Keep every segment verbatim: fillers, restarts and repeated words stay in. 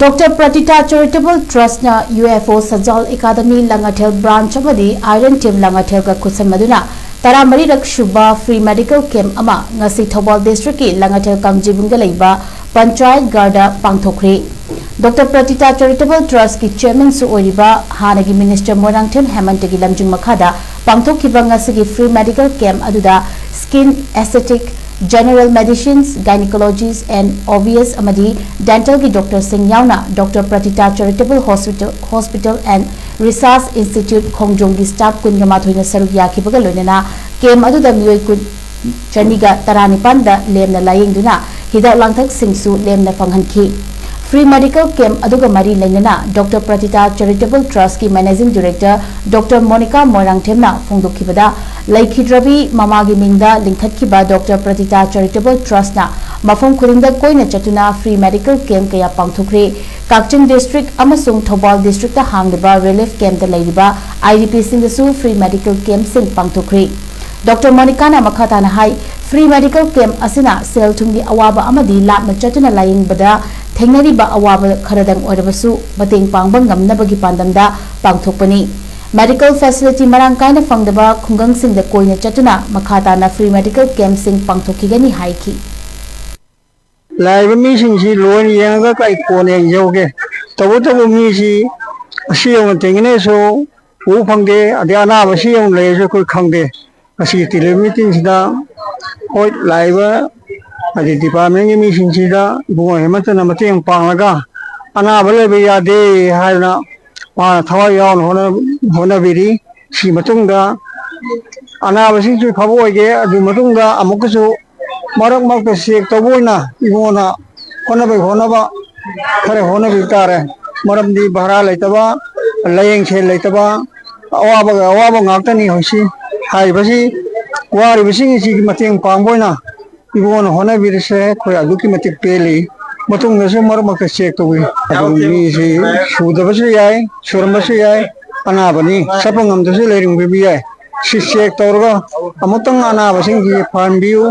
Doctor Pratita charitable ꯇ꯭ꯔꯁꯠꯅ U F O Sajal academy Langthabal branch ꯑꯃꯗꯤ iron team ꯂꯥꯡꯉꯊꯦꯜꯒ ꯈꯨꯠꯁꯝꯅꯗꯨꯅ ꯇꯔꯥꯃꯔꯤꯔꯛ ꯁꯨꯕ ꯐ꯭ꯔꯤ ꯃꯦꯗꯤꯀꯦꯜ ꯀꯦꯝꯞ ꯑꯃ ꯉꯁꯤ ꯊꯧꯕꯥꯜ ꯗꯤꯁꯇ꯭ꯔꯤꯛꯀꯤ ꯂꯥꯡꯉꯊꯦꯜ ꯀꯥꯡꯖꯤꯕꯨꯡꯗ ꯂꯩꯕ ꯄꯟꯆꯥꯌꯠ ꯒꯥꯔꯗ ꯄꯥꯡꯊꯣꯛꯈ꯭ꯔꯦ꯫ ꯗꯣꯛꯇꯔ ꯄ꯭ꯔꯇꯤꯇꯥ ꯆꯦꯔꯤꯇꯦꯕꯜ ꯇ꯭ꯔꯁꯠꯀꯤ ꯆꯦꯌꯔꯃꯦꯟꯁꯨ ꯑꯣꯏꯔꯤꯕ ꯍꯥꯟꯅꯒꯤ ꯃꯤꯅꯤꯁꯇꯔ ꯃꯣꯏꯔꯥꯡꯊꯦꯝ ꯍꯦꯃꯟꯇꯒꯤ ꯂꯝꯖꯤꯡ ꯃꯈꯥꯗ ꯄꯥꯡꯊꯣꯛꯈꯤꯕ ꯉꯁꯤꯒꯤ ꯐ꯭ꯔꯤ ꯃꯦꯗꯤꯀꯦꯜ ꯀꯦꯝꯞ ꯑꯗꯨꯗ skin, aesthetic, general medicines, gynaecologist and O B S ꯑꯃꯗꯤ ꯗꯦꯟꯇꯦꯜꯒꯤ ꯗꯣꯛꯇꯔꯁꯤꯡ ꯌꯥꯎꯅ doctor Pratita charitable hospital, hospital and research institute ꯈꯣꯡꯖꯣꯝꯒꯤ ꯁ꯭ꯇꯥꯐ ꯀꯨꯟꯒ ꯃꯥꯊꯣꯏꯅ ꯁꯔꯨꯛ ꯌꯥꯈꯤꯕꯒ ꯂꯣꯏꯅꯅ ꯀꯦꯝꯞ ꯑꯗꯨꯗ ꯃꯤꯑꯣꯏ ꯀꯨꯟ, ꯆꯅꯤꯒ ꯇꯔꯥꯅꯤꯄꯥꯟꯗ ꯂꯦꯝꯅ ꯂꯥꯌꯦꯡꯗꯨꯅ ꯍꯤꯗꯥꯛ ꯂꯥꯡꯊꯛꯁꯤꯡꯁꯨ ꯂꯦꯝꯅ ꯐꯪꯍꯟꯈꯤ꯫ ꯐ꯭ꯔꯤ ꯃꯦꯗꯤꯀꯦꯜ ꯀꯦꯝꯞ ꯑꯗꯨꯒ ꯃꯔꯤ ꯂꯩꯅꯅ ꯗꯣꯛꯇꯔ ꯄ꯭ꯔꯇꯤꯇꯥ ꯆꯦꯔꯤꯇꯦꯕꯜ ꯇ꯭ꯔꯁꯠꯀꯤ ꯃꯦꯅꯦꯖꯤꯡ ꯗꯤꯔꯦꯛꯇꯔ ꯗꯣꯛꯇꯔ ꯃꯣꯅꯤꯀꯥ ꯃꯣꯏꯔꯥꯡꯊꯦꯝꯅ ꯐꯣꯡꯗꯣꯛꯈꯤꯕꯗ, ꯂꯩꯈꯤꯗ꯭ꯔꯕꯤ ꯃꯃꯥꯒꯤ ꯃꯤꯡꯗ ꯂꯤꯡꯈꯠꯈꯤꯕ ꯗꯣꯛꯇꯔ ꯄ꯭ꯔꯇꯤꯇꯥ ꯆꯦꯔꯤꯇꯦꯕꯜ ꯇ꯭ꯔꯁꯠꯅ ꯃꯐꯝ ꯈꯨꯗꯤꯡꯗ ꯀꯣꯏꯅ ꯆꯠꯇꯨꯅ ꯐ꯭ꯔꯤ ꯃꯦꯗꯤꯀꯦꯜ ꯀꯦꯝꯞ ꯀꯌꯥ ꯄꯥꯡꯊꯣꯛꯈ꯭ꯔꯦ꯫ ꯀꯛꯆꯤꯡ ꯗꯤꯁꯇ꯭ꯔꯤꯛ ꯑꯃꯁꯨꯡ ꯊꯧꯕꯥꯜ ꯗꯤꯁꯇ꯭ꯔꯤꯛꯇ ꯍꯥꯡꯂꯤꯕ ꯔꯤꯂꯤꯐ ꯀꯦꯝꯞꯇ ꯂꯩꯔꯤꯕ ꯑꯥꯏ ꯗꯤ ꯄꯤꯁꯤꯡꯗꯁꯨ ꯐ꯭ꯔꯤ ꯃꯦꯗꯤꯀꯦꯜ ꯀꯦꯝꯞꯁꯤꯡ ꯄꯥꯡꯊꯣꯛꯈ꯭ꯔꯦ꯫ ꯗꯣꯛꯇꯔ ꯃꯣꯅꯤꯀꯥꯅ ꯃꯈꯥ ꯇꯥꯅ ꯍꯥꯏ, ꯐ꯭ꯔꯤ ꯃꯦꯗꯤꯀꯦꯜ ꯀꯦꯝꯞ ꯑꯁꯤꯅ ꯁꯦꯜ ꯊꯨꯝꯒꯤ ꯑꯋꯥꯕ ꯑꯃꯗꯤ ꯂꯥꯞꯅ ꯆꯠꯇꯨꯅ ꯂꯥꯌꯦꯡꯕꯗ ꯊꯦꯡꯅꯔꯤꯕ ꯑꯋꯥꯕ ꯈꯔꯗꯪ ꯑꯣꯏꯔꯕꯁꯨ ꯃꯇꯦꯡ ꯄꯥꯡꯕ ꯉꯝꯅꯕꯒꯤ ꯄꯥꯟꯗꯝꯗ ꯄꯥꯡꯊꯣꯛꯄꯅꯤ꯫ ꯃꯦꯗꯤꯀꯦꯜ ꯐꯦꯁꯤꯂꯤꯇꯤ ꯃꯔꯥꯡ ꯀꯥꯏꯅ ꯐꯪꯗꯕ ꯈꯨꯡꯒꯪꯁꯤꯡꯗ ꯀꯣꯏꯅ ꯆꯠꯇꯨꯅ ꯃꯈꯥ ꯇꯥꯅ ꯐ꯭ꯔꯤ ꯃꯦꯗꯤꯀꯦꯜ ꯀꯦꯝꯞꯁꯤꯡ ꯄꯥꯡꯊꯣꯛꯈꯤꯒꯅꯤ ꯍꯥꯏꯈꯤ꯫ ꯂꯥꯛꯏꯕ ꯃꯤꯁꯤꯡꯁꯤ ꯂꯣꯏꯅ ꯌꯦꯡꯉꯒ ꯑꯩ ꯀꯣꯟꯅ ꯌꯦꯡꯖꯍꯧꯒꯦ꯫ ꯇꯧꯕꯇꯕꯨ ꯃꯤꯁꯤ ꯑꯁꯤ ꯌꯧꯅ ꯊꯦꯡꯅꯩꯁꯨ ꯎꯕ ꯐꯪꯗꯦ, ꯑꯗꯩ ꯑꯅꯥꯕ ꯑꯁꯤ ꯌꯧꯅ ꯂꯩꯔꯁꯨ ꯑꯩꯈꯣꯏ ꯈꯪꯗꯦ꯫ ꯉꯁꯤ ꯇꯤꯂꯤꯚꯤꯖꯟꯁꯤꯗ ꯍꯣꯏ ꯂꯥꯛꯏꯕ ꯍꯥꯏꯗꯤ ꯗꯤꯄꯥꯔꯠꯃꯦꯟꯒꯤ ꯃꯤꯁꯤꯡꯁꯤꯗ ꯏꯕꯨꯡꯉꯣ ꯍꯦꯃꯟꯇꯅ ꯃꯇꯦꯡ ꯄꯥꯡꯂꯒ ꯑꯅꯥꯕ ꯂꯩꯕ ꯌꯥꯗꯦ ꯍꯥꯏꯗꯅ ꯃꯥꯅ ꯊꯋꯥꯏ ꯌꯥꯎꯅ ꯍꯣꯠꯅ-, ꯍꯣꯠꯅꯕꯤꯔꯤ꯫ ꯁꯤ ꯃꯇꯨꯡꯗ ꯑꯅꯥꯕꯁꯤꯡꯁꯨ ꯐꯕ ꯑꯣꯏꯒꯦ꯫ ꯑꯗꯨ ꯃꯇꯨꯡꯗ ꯑꯃꯨꯛꯀꯁꯨ ꯃꯔꯛ ꯃꯔꯛꯇ ꯆꯦꯛ ꯇꯧꯕ ꯑꯣꯏꯅ ꯏꯕꯨꯡꯉꯣꯅ ꯍꯣꯠꯅꯕꯒꯤ ꯍꯣꯠꯅꯕ ꯈꯔ ꯍꯣꯠꯅꯕꯤꯕ ꯇꯥꯔꯦ꯫ ꯃꯔꯝꯗꯤ ꯚꯔꯥ ꯂꯩꯇꯕ, ꯂꯥꯌꯦꯡ ꯁꯦꯜ ꯂꯩꯇꯕ, ꯑꯋꯥꯕꯒ ꯑꯋꯥꯕ ꯉꯥꯛꯇꯅꯤ ꯍꯧꯖꯤꯛꯁꯤ꯫ ꯍꯥꯏꯔꯤꯕꯁꯤ ꯋꯥꯔꯤꯕꯁꯤꯡ ꯑꯁꯤꯒꯤ ꯃꯇꯦꯡ ꯄꯥꯡꯕ ꯑꯣꯏꯅ ꯏꯕꯨꯡꯉꯣꯅ ꯍꯣꯠꯅꯕꯤꯔꯤꯁꯦ ꯑꯩꯈꯣꯏ ꯑꯗꯨꯛꯀꯤ ꯃꯇꯤꯛ ꯄꯦꯜꯂꯤ꯫ ꯃꯇꯨꯡꯗꯁꯨ ꯃꯔꯛ ꯃꯔꯛꯇ ꯆꯦꯛ ꯇꯧꯏ꯫ ꯑꯗꯨ ꯃꯤꯁꯤ ꯁꯨꯗꯕꯁꯨ ꯌꯥꯏ, ꯁꯨꯔꯝꯕꯁꯨ ꯌꯥꯏ, ꯑꯅꯥꯕꯅꯤ, ꯆꯠꯄ ꯉꯝꯗꯕꯁꯨ ꯂꯩꯔꯝꯕ ꯌꯥꯏ꯫ ꯁꯤ ꯆꯦꯛ ꯇꯧꯔꯒ ꯑꯃꯨꯛꯇꯪ ꯑꯅꯥꯕꯁꯤꯡꯁꯤ ꯐꯍꯟꯕꯤꯌꯨ꯫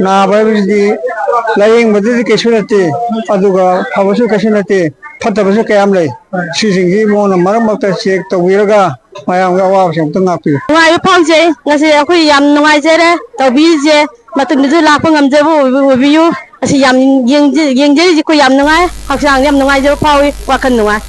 ꯅꯥꯕ ꯍꯥꯏꯕꯁꯤꯗꯤ ꯂꯥꯏꯌꯦꯡꯕꯗꯗꯤ ꯀꯩꯁꯨ ꯅꯠꯇꯦ, ꯑꯗꯨꯒ ꯐꯕꯁꯨ ꯀꯩꯁꯨ ꯅꯠꯇꯦ, ꯐꯠꯇꯕꯁꯨ ꯀꯌꯥꯝ ꯂꯩ꯫ ꯁꯤꯁꯤꯡꯁꯤ ꯃꯉꯣꯟꯗ ꯃꯔꯛ ꯃꯔꯛꯇ ꯆꯦꯛ ꯇꯧꯕꯤꯔꯒ ꯃꯌꯥꯝꯒꯤ ꯑꯋꯥꯕꯁꯤ ꯑꯃꯨꯛꯇ ꯉꯥꯛꯄꯤꯌꯨ꯫ ꯅꯨꯡꯉꯥꯏꯕ ꯐꯥꯎꯖꯩ꯫ ꯉꯁꯤ ꯑꯩꯈꯣꯏ ꯌꯥꯝ ꯅꯨꯡꯉꯥꯏꯖꯔꯦ ꯇꯧꯕꯤꯔꯤꯁꯦ꯫ ꯃꯇꯨꯡꯗꯁꯨ ꯂꯥꯛꯄ ꯉꯝꯖꯕ ꯑꯣꯏꯕ-, ꯑꯣꯏꯕꯤꯌꯨ꯫ ꯑꯁꯤ ꯌꯥꯝ ꯌꯦꯡꯖ-, ꯌꯦꯡꯖꯔꯤꯁꯦ ꯑꯩꯈꯣꯏ ꯌꯥꯝ ꯅꯨꯡꯉꯥꯏ, ꯍꯛꯆꯥꯡ ꯌꯥꯝ ꯅꯨꯡꯉꯥꯏꯖꯕ ꯐꯥꯎꯏ, ꯋꯥꯈꯜ ꯅꯨꯡꯉꯥꯏ꯫